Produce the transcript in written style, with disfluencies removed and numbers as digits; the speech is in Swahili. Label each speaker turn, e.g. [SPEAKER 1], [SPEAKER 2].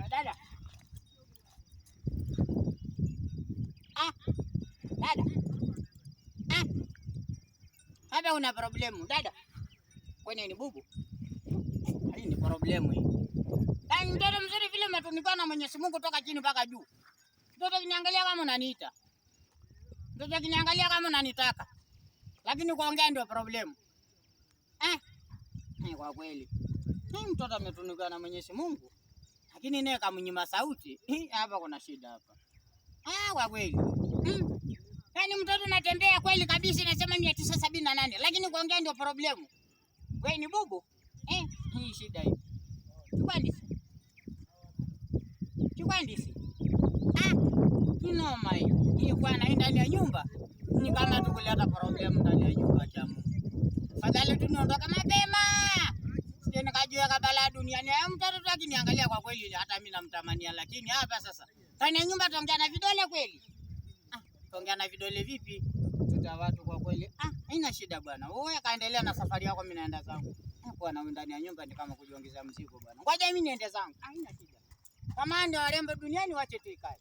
[SPEAKER 1] Dada. Ah, dada. Ah. Hapa una problemu dada. Kwani ni bubu? Hii ni problemu hii. Yaani mtoto mzuri vile umetunikwa na Mwenyezi Mungu toka chini mpaka juu. Mtoto kiniangalia kama unaniita. Mtoto kiniangalia kama unanitaka. Lakini kuongea ndio problemu. Eh? Kwa kweli. Hii mtoto ametunukiwa na Mwenyezi Mungu. Lakini naye kamnyima sauti. Hapa kuna shida hapa. Ah, kwa kweli. Yaani mtoto natembea kweli kabisa nasema 978 lakini kuongea ndio problemu. Wewe ni bubu? Eh, hii shida hii. Chukua ndizi. Chukua ndizi. Ah, kinoma hii. Hii kwa na ndani ya nyumba. Ni kama tu kuleta problemu ndani ya nyumba cha Mungu. Fadhali tu niondoka mapema. Sije nikajua kabala duniani. Hayo mtoto tu akiniangalia kwa kweli hata mimi namtamania, lakini hapa sasa. Ndani ya nyumba tuongea na vidole kweli? Ah, tuongea na vidole vipi? Tuta watu kwa kweli. Ah, haina shida bwana. Wewe kaendelea na safari yako, mimi naenda zangu. Bwana wewe ndani ya nyumba ni kama kujiongezea mzigo bwana. Ngoja mimi niende zangu. Haina shida. Kama ndio warembo duniani wache tu ikae.